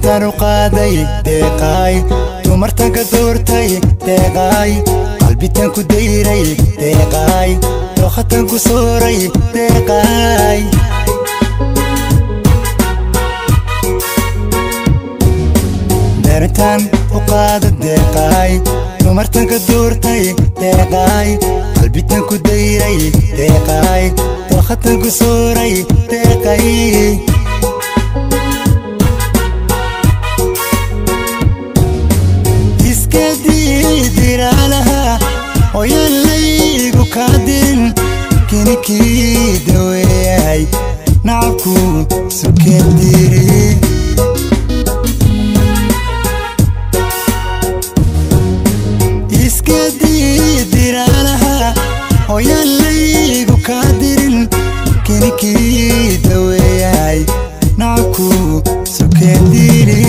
Dartan u qaaday deeqaay, dumartan ka doortay deeqaay, qalbitan ku dayray deeqaay, dookhatan ku sooray deeqaay. Dartan u qaada deeqaay, dumartan ka doortay deeqaay, qalbitan ku dayray deeqaay, dookhatan ku sooray deeqaay. Diralaha ooyaan laygu kaa dirin, kinikii daweeyahay nacabku sukeen diri. Iska didiralaha ooyaan laygu kaa dirin, kinikii daweeyahay nacabku sukeen diri.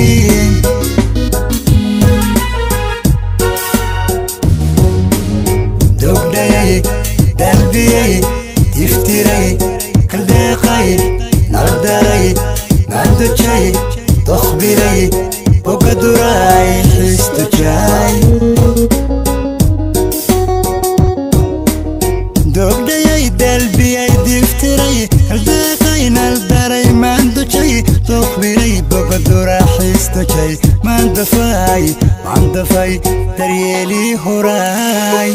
Dogdhayay, dalbiyay, tiftiray, kaldeeqay, naldaray, maandojay, dokhbilay, bogaduray, xistujay. Dogdhayay, dalbiyay, diftiray, kaldeeqay, naldaray, maandojay, dokhbilay, bogadura, xistujay, maandafay, maandafay, daryeelii horaay.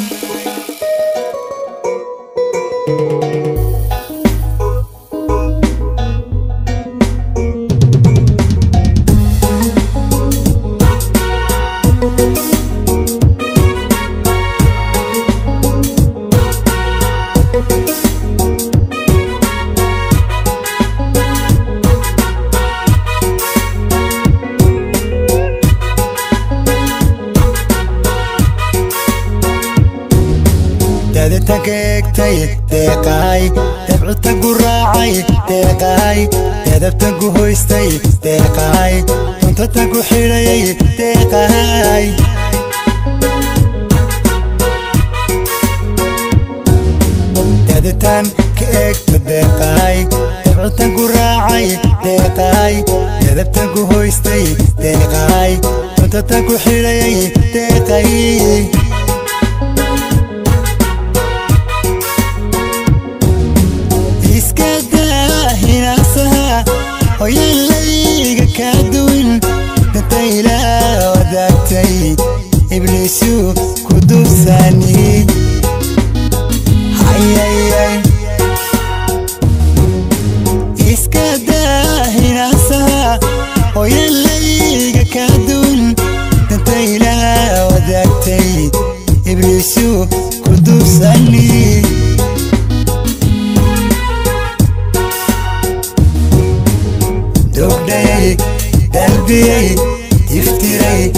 Dadata ka eegtay deeqaay, dabcita gu raacay deeqaay, dadabta gu hoystay deeqaay, duntata ku xidhayay deeqaay. Daditaan ka eegta deeqaay, dabcita gu raacay deeqaay, dadabta gu hoystay deeqaay, duntata ku xidhayay deeqaay. Iska daa hinaasaha ooyaan layga kaa duwin, danta ilaa wadaagtay ibliisu ku duubsaani. Hayayay, iska daa hinaasaha ooyaan layga kaa duwin, danta ilaa wadaagtay ibliisu ku duubsaani. Dogdhayay, dalbiyay, tiftiray,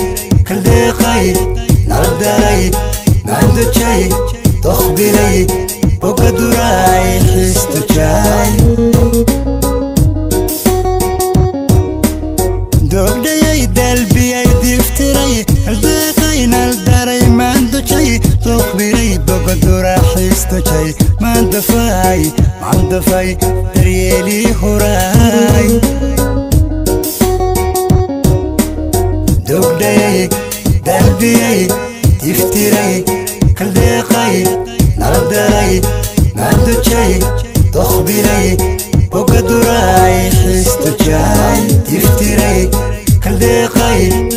kaldeeqay, naldaray, maandojay, dokhbilay, bogaduray, xistujay. Dogdhayay, dalbiyay, diftiray, kaldeeqay, naldaray, maandojay, dokhbilay, bogadura, xistujay, maandafay, maandafay, daryeelii horaay. Dogdhayay, dalbiyay, tiftiray, kaldeeqay, naldaray, maandojay, dokhbilay, bogaduray, xistujay, tiftiray, kaldeeqay.